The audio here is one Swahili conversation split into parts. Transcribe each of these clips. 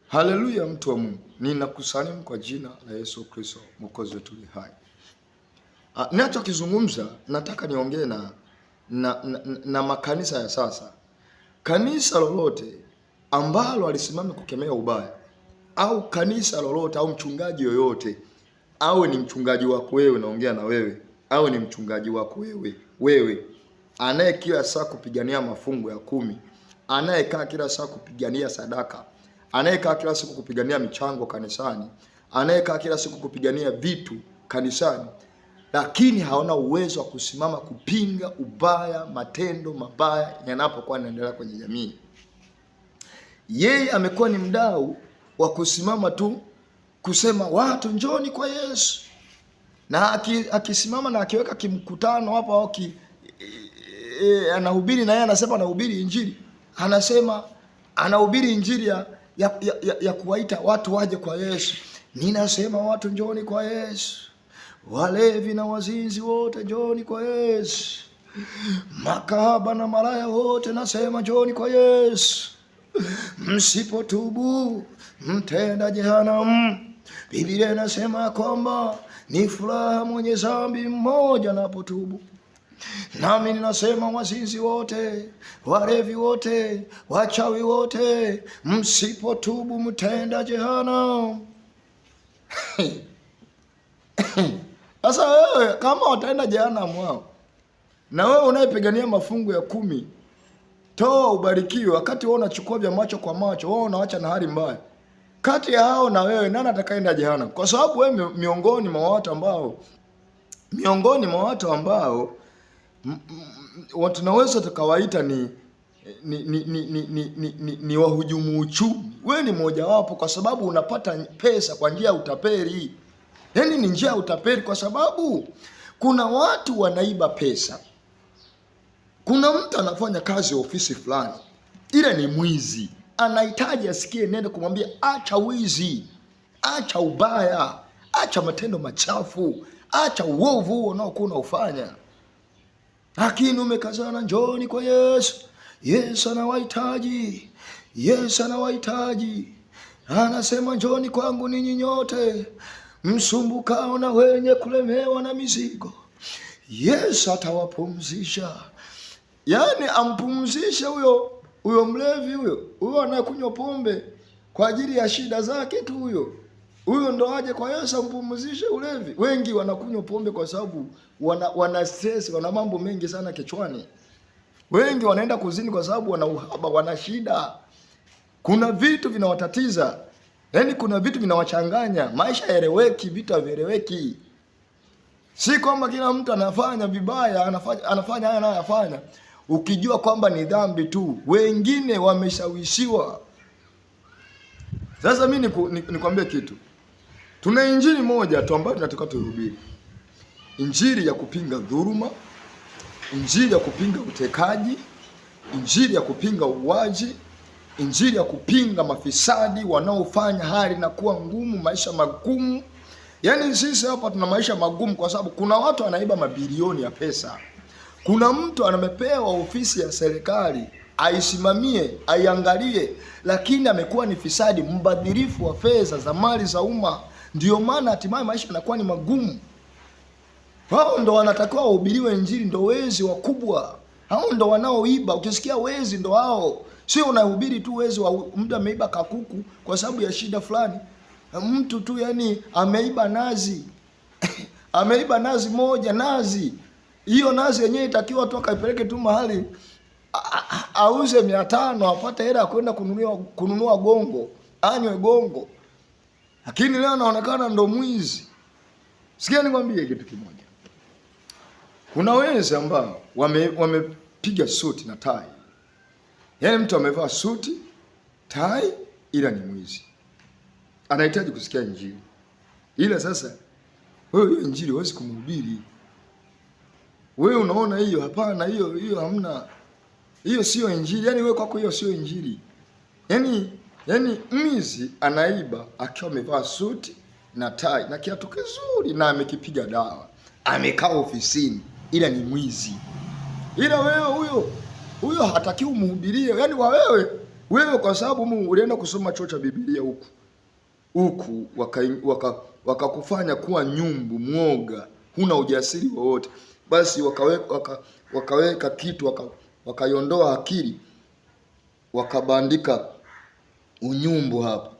Haleluya, mtu wa Mungu, ninakusalimu kwa jina la Yesu Kristo mwokozi wetu hai. Ninachokizungumza nataka niongee na makanisa ya sasa. Kanisa lolote ambalo alisimama kukemea ubaya au kanisa lolote au mchungaji yoyote, awe ni mchungaji wako wewe, naongea na wewe, awe ni mchungaji wako wewe, wewe anaye kila saa kupigania mafungu ya 10, anayekaa kila saa kupigania sadaka, anayekaa kila siku kupigania michango kanisani, anayekaa kila siku kupigania vitu kanisani, lakini haona uwezo wa kusimama kupinga ubaya, matendo mabaya yanapokuwa yanaendelea kwenye jamii. Yeye amekuwa ni mdau wa kusimama tu kusema watu njoni kwa Yesu, na akisimama na akiweka kimkutano hapo au anahubiri na yeye anasema anahubiri Injili, anasema anahubiri Injili ya kuwaita watu waje kwa Yesu. Ninasema watu njoni kwa Yesu, walevi na wazinzi wote njoni kwa Yesu, makahaba na malaya wote nasema njoni kwa Yesu. Msipotubu mtenda jehanamu. Biblia inasema kwamba ni furaha mwenye dhambi mmoja anapotubu. Nami ninasema wazinzi wote, walevi wote, wachawi wote, msipotubu mtenda jehanamu. Sasa wewe kama wataenda jehanamu wao, na wewe unayepigania mafungu ya 10, toa ubarikiwe, wakati wewe unachukua vya macho kwa macho, wewe unaacha na hali mbaya. Kati ya hao na wewe, nani atakayeenda jehanamu? Kwa sababu wewe miongoni mwa watu ambao tunaweza tukawaita ni wahujumu uchumi. Wewe ni mmojawapo, kwa sababu unapata pesa kwa njia ya utapeli. Yaani ni njia ya utapeli, kwa sababu kuna watu wanaiba pesa. Kuna mtu anafanya kazi ofisi fulani, ile ni mwizi, anahitaji asikie neno kumwambia acha wizi, acha ubaya, acha matendo machafu, acha uovu huo unaokuwa unaufanya. Lakini umekazana, njoni kwa Yesu. Yesu anawahitaji, Yesu anawahitaji. Anasema njoni kwangu ninyi nyote msumbukao na wenye kulemewa na mizigo, Yesu atawapumzisha. Yaani ampumzishe huyo mlevi, huyo anayekunywa pombe kwa ajili ya shida zake tu, huyo ndo aje kwa Yesu ampumzishe ulevi. Wengi wanakunywa pombe kwa sababu wana stress, wana mambo mengi sana kichwani. Wengi wanaenda kuzini kwa sababu wana uhaba, wana shida. Kuna vitu vinawatatiza. Yaani kuna vitu vinawachanganya, maisha hayaeleweki, vitu havieleweki. Si kwamba kila mtu anafanya vibaya, anafanya haya anayoyafanya ukijua kwamba ni dhambi tu. Wengine wameshawishiwa. Sasa mimi nikwambie kitu. Tuna injili moja tu ambayo tunataka tuhubiri. Injili ya kupinga dhuluma, injili ya kupinga utekaji, injili ya kupinga uuaji, injili ya kupinga mafisadi wanaofanya hali na kuwa ngumu, maisha magumu. Yaani sisi hapa tuna maisha magumu kwa sababu kuna watu wanaiba mabilioni ya pesa. Kuna mtu amepewa ofisi ya serikali aisimamie, aiangalie, lakini amekuwa ni fisadi, mbadhirifu wa fedha za mali za umma. Ndio maana hatimaye maisha yanakuwa ni magumu. Wao ndo wanatakiwa wahubiriwe injili, ndo wezi wakubwa hao, ndo wanaoiba. Ukisikia wezi ndo hao, sio unahubiri tu wezi wa mtu ameiba kakuku kwa sababu ya shida fulani, mtu tu yani ameiba nazi ameiba nazi moja, nazi hiyo nazi yenyewe itakiwa tu akaipeleke tu mahali auze 500 apate hela ya kwenda kununua gongo, anywe gongo. Lakini leo anaonekana ndo mwizi. Sikia nikwambie kitu kimoja. Kuna wezi ambao wamepiga suti na tai. Yaani mtu amevaa suti, tai, ila ni mwizi. Anahitaji kusikia injili. Ila sasa wewe hiyo injili huwezi kumhubiri. Wewe unaona hiyo hapana, hiyo hamna. Hiyo sio injili. Yaani wewe kwako hiyo sio injili. Yaani mwizi anaiba akiwa amevaa suti na tai na kiatu kizuri na amekipiga dawa. Amekaa ofisini ila ni mwizi. Ila wewe huyo hataki umhubirie. Yaani wa wewe Wewe kwa sababu Mungu ulienda kusoma chuo cha Biblia huku huku, wakakufanya waka kuwa nyumbu mwoga, huna ujasiri wowote, basi wakaweka kitu wakaiondoa akili, wakabandika unyumbu hapa.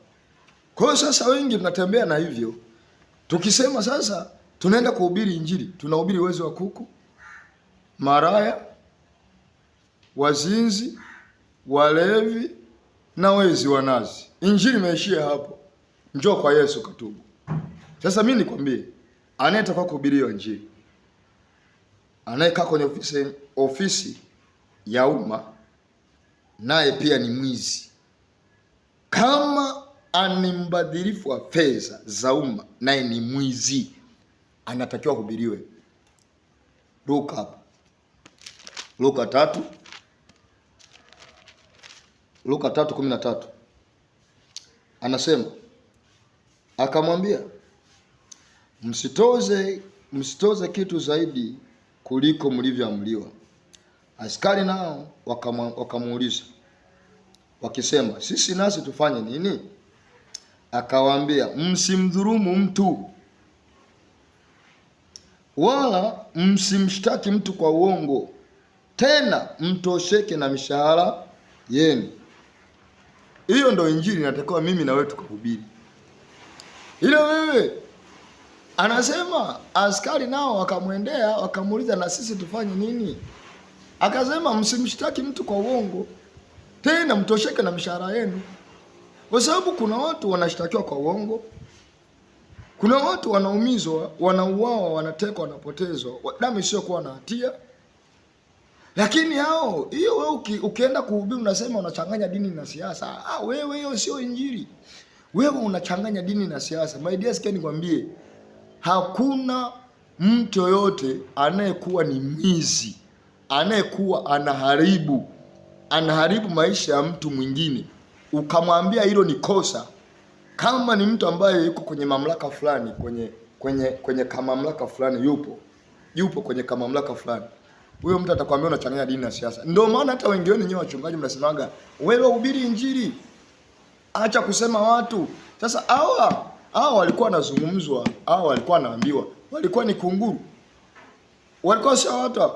Kwa hiyo sasa wengi tunatembea na hivyo, tukisema sasa tunaenda kuhubiri Injili, tunahubiri uwezo wa kuku, maraya, wazinzi, walevi na wezi wa nazi. Injili imeishia hapo. Njoo kwa Yesu katubu. Sasa mimi nikwambie, anayetakiwa kuhubiri hiyo Injili, anayekaa kwenye ofisi ya umma, naye pia ni mwizi. Kama ani mbadhirifu wa fedha za umma, naye ni mwizi, anatakiwa kuhubiriwe. Luka hapa, Luka 3, Luka 3:13 anasema, akamwambia, msitoze kitu zaidi kuliko mlivyoamriwa. Askari nao wakamuuliza wakisema, sisi nasi tufanye nini? Akawaambia, msimdhulumu mtu wala msimshtaki mtu kwa uongo, tena mtosheke na mishahara yenu. Hiyo ndo injili inatakiwa mimi na wewe tukahubiri. Ile wewe anasema askari nao wakamwendea wakamuuliza, na sisi tufanye nini? Akasema msimshtaki mtu kwa uongo, tena mtosheke na mishahara yenu. Kwa sababu kuna watu wanashtakiwa kwa uongo, kuna watu wanaumizwa, wanauawa, wanatekwa, wanapotezwa, damu isiyokuwa na hatia. Lakini hao, hiyo wewe ukienda kuhubiri unasema unachanganya dini na siasa. Ah, wewe hiyo sio injili. Wewe unachanganya dini na siasa. My dear, sikia nikwambie, hakuna mtu yoyote anayekuwa ni mwizi, anayekuwa anaharibu maisha ya mtu mwingine, ukamwambia hilo ni kosa. Kama ni mtu ambaye yuko kwenye mamlaka fulani, kwenye kamamlaka fulani, yupo kwenye kamamlaka fulani, huyo mtu atakwambia unachanganya dini na siasa. Ndio maana hata wengi wenu nyewe wachungaji mnasemaga wewe hubiri injili, acha kusema watu. Sasa hawa walikuwa wanazungumzwa, hawa walikuwa wanaambiwa, walikuwa ni kunguru, walikuwa sio watu.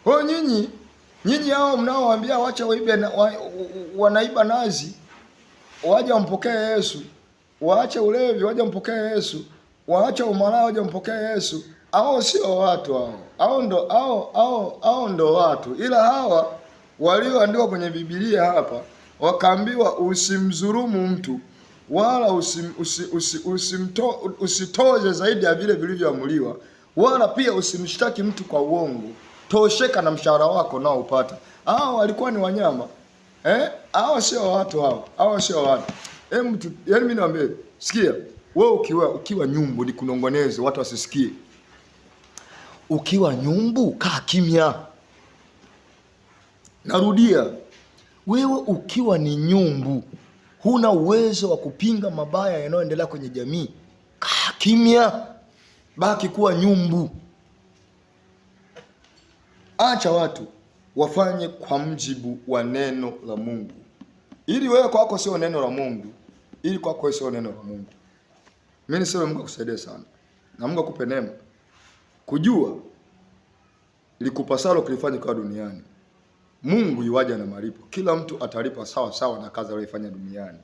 Kwa hiyo nyinyi hao mnaowaambia wacha waibe na, wanaiba nazi, waje wampokee Yesu, waache ulevi waje wampokee Yesu, waache umalaya waje wampokee Yesu. Hao sio watu hao. Hao ndo watu. Ila hawa walioandikwa kwenye Biblia hapa wakaambiwa usimdhulumu mtu wala usitoze zaidi ya vile vilivyoamuliwa, wala pia usimshtaki mtu kwa uongo. Tosheka na mshahara wako nao upata. Hao walikuwa ni wanyama. Hao sio watu hao. Hao sio watu. Mtu, yaani mimi niwaambie, sikia, wewe ukiwa nyumbu ni kunongoneze watu wasisikie. Ukiwa nyumbu kaa kimya. Narudia, wewe ukiwa ni nyumbu huna uwezo wa kupinga mabaya yanayoendelea kwenye jamii, kaa kimya, baki kuwa nyumbu. Acha watu wafanye kwa mjibu wa neno la Mungu. Ili wewe kwako sio neno la Mungu, ili kwako sio neno la Mungu. Mimi niseme Mungu akusaidie sana na Mungu akupe neema kujua likupasalo kulifanya kwa duniani. Mungu yuwaja na malipo. Kila mtu atalipa sawa sawa na kazi aliyoifanya duniani.